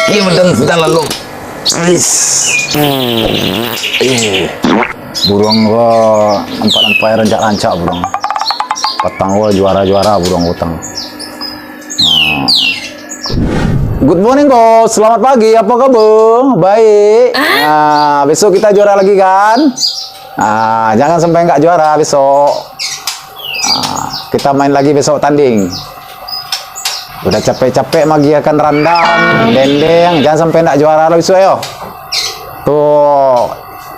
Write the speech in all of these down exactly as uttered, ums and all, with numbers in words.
Iyo, dan sudah lalu. Ais. Eh, buruang ko nampak-nampak rancak-rancak buruang. Patang ko juara-juara buruang patang. Hmm. Good morning, Bos. Selamat pagi. Apa kabar? Baik. Ah, besok kita juara lagi, kan? Ah, jangan sampai nggak juara besok. Ah, kita main lagi besok tanding. Udah capek-capek magiahkan randang, dendeng, jangan sampai ndak juara lah besok yo. Tu,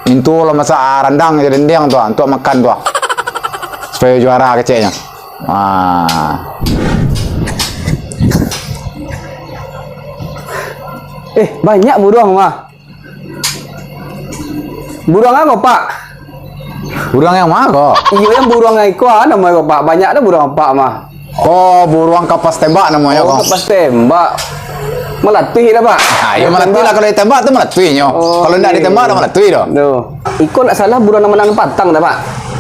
mintu lah masak, ah, randang jo dendeng tu, ah, untuk makan tu, ah. Supaya juara keceknyo. Ah. Eh, banyak buruang, mah. Buruang apo, Pak? Buruang yang ma ko? Iyo, yang buruang iko, ah, namo iko, Pak? Banyak dah buruang, Pak, mah. Oh, buruang kapas tembak namonyo ko. Oh, kapas tembak. Malatuih dah, Pak? Ah, iyo, malatuih lah, kalau ditembak tu malatuihnyo. Oh, kalau ndak ditembak, dak malatuih doh. Duh. Iko ndak salah buruang nan manang patang dah, Pak?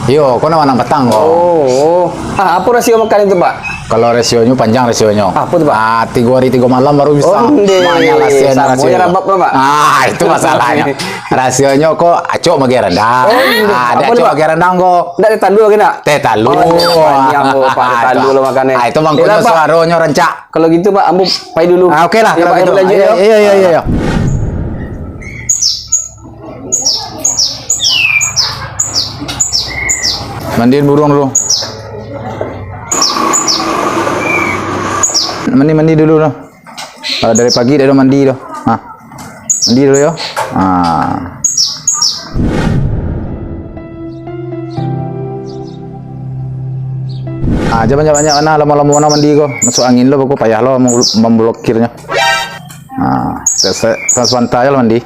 Iyo, ko nan manang patang ko. Oh. Ah, apo rasio makan itu, Pak? Kalau rasionyo panjang rasionyo. Apo tu, Pak? Ah, tigo hari tigo malam baru bisa. Oh, ndeh. Samo rasio. Samo rabab lah, Pak. Ah, itu masalahnyo. Rasionyo ko acok magiah randang. Oh, ndeh. Ah, apo tu, Pak? Acok magiah randang ko. Ndak teh talua lagi ndak? Teh talua. Oh, panjang ko, Pak, teh talua lo makan, eh. Ah, itu mangkonyo suaronyo rancak. Kalau gitu, Pak, ambo pai dulu. Ah, oke lah, kalau gitu. Pak, ambo lanjut, yo. Iyo, iyo, iyo, iyo. Mandiin buruang dulu. Mandi, mandi dulu lah. Ah, dari pagi dak ado mandi doh. Ah. Mandi dulu yo. Ah. Ah, jan banyak-banyak bana, lamo-lamo bana mandi ko. Masuak angin lo, pokok payah lo mamblokirnyo. Nah, se-, se-, sabanta se lah mandi.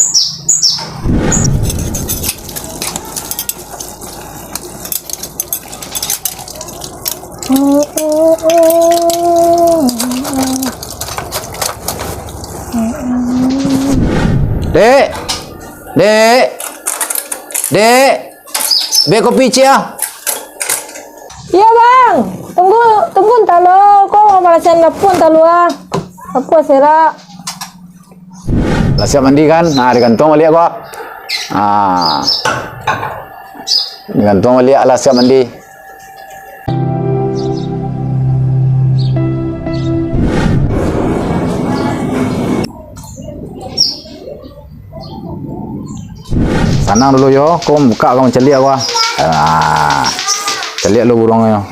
Dek! Dek! Dek! Bek kopi ciek ah. Iyo, Bang. Tunggu, tunggu ntah lo. Ko mambarasiahan dapua ntah lo ah. Dapua serak. Lah siap mandi kan? Nah, digantuang baliak ko. Ah. Digantuang baliak lah siap mandi. Sanang dulu yo, ko bukak ko mancaliak ko. Ah. Caliak dulu buruang yo.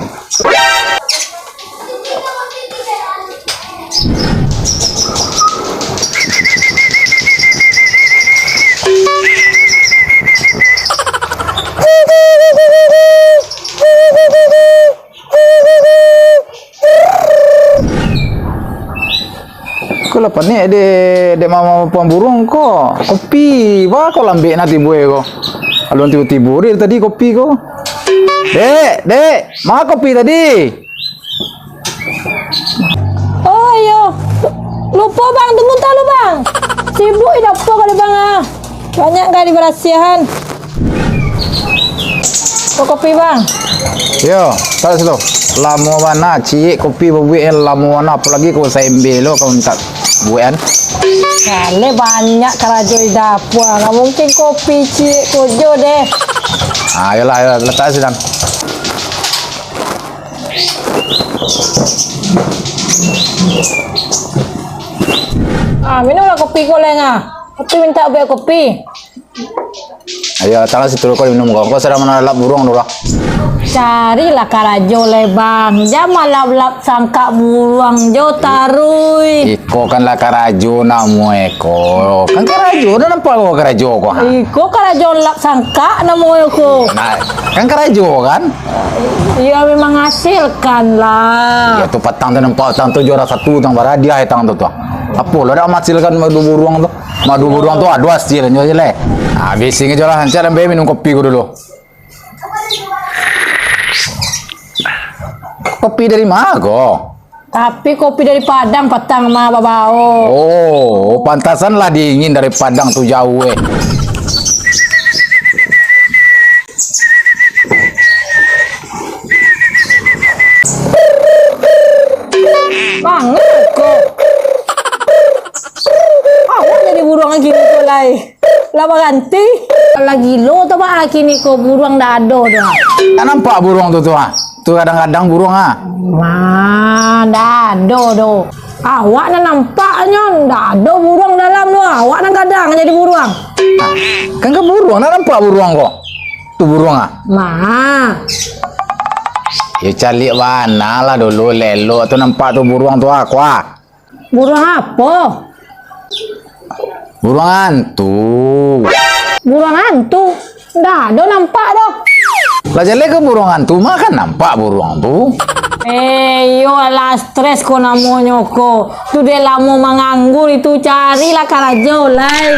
Ko lah panek dek, dek mama pamburuang ko. Kopi, wah, ko lambek nah timbua ko. Alun tibo-tibo dek tadi kopi ko. Dek, dek, ma kopi tadi? Oh, iyo. Lupo, Bang. Tunggu ntah lu, Bang. Sibuk di dapua kali, Bang, ah. Banyak ka dibarasiahan. Ko kopi, Bang. Yo, taruih situ. Lamo bana, ciek kopi babuek, eh, lamo bana. Apolai ko saembe lo, ka mintak buekan. Kale banyak karajo di dapua. Ndak mungkin kopi ciek ko jo deh. Ah, yolah, yolah, latak situ. Ah, minumlah kopi ko, Leng, ah. Tapi mintak buek kopi. Ayo, tangan situ ko minum ko. Ko sadang manalap buruang tu lah. Carilah karajo lai, Bang. Jan malap-lap sangkak buruang jo taruih. Iko kan lah karajo namo iko. Kan karajo, dah nampak ko karajo ko, ha? Iko karajo lap sangkak namo iko. Nah, kan karajo kan? Iyo, memang hasilkan lah. Iyo, tu patang tu nampak, patang tu juara satu, tang baradiah, tang tu, tu. Apo lah dak menghasilkan madu buruang tu? Madu buruang tu ado hasilnyo je leh. Habis inyo je lah, ancak ambiak minum kopi ko dulu. Kopi dari ma ko? Tapi kopi dari Padang patang mah babao. Oh, pantasan lah dingin dari Padang tu jauah, eh. Bang, ko. Ah, Anti, lah gilo tu, Pak, kini ko buruang dak ado tu. Tak nampak buruang tu, tu, ah. Tu kadang-kadang buruang, ah. Nah, dak ado tu. Awak nan nampak nyo, dak ado buruang dalam tu. Awak nan kadang jadi buruang. Kan ke buruang, nak nampak buruang ko. Tu buruang, ah. Nah. Yo caliak bana lah dulu, lelok tu nampak tu buruang tu, ah, ko, ah. Buruang apo? Buruang antu. Buruang antu? Ndak ado nampak doh. Lah jaleh ke buruang antu, mah kan nampak buruang tu. Eh, iyo lah stres ko namonyo ko. Tu dek lamo manganggur itu, carilah karajo lai.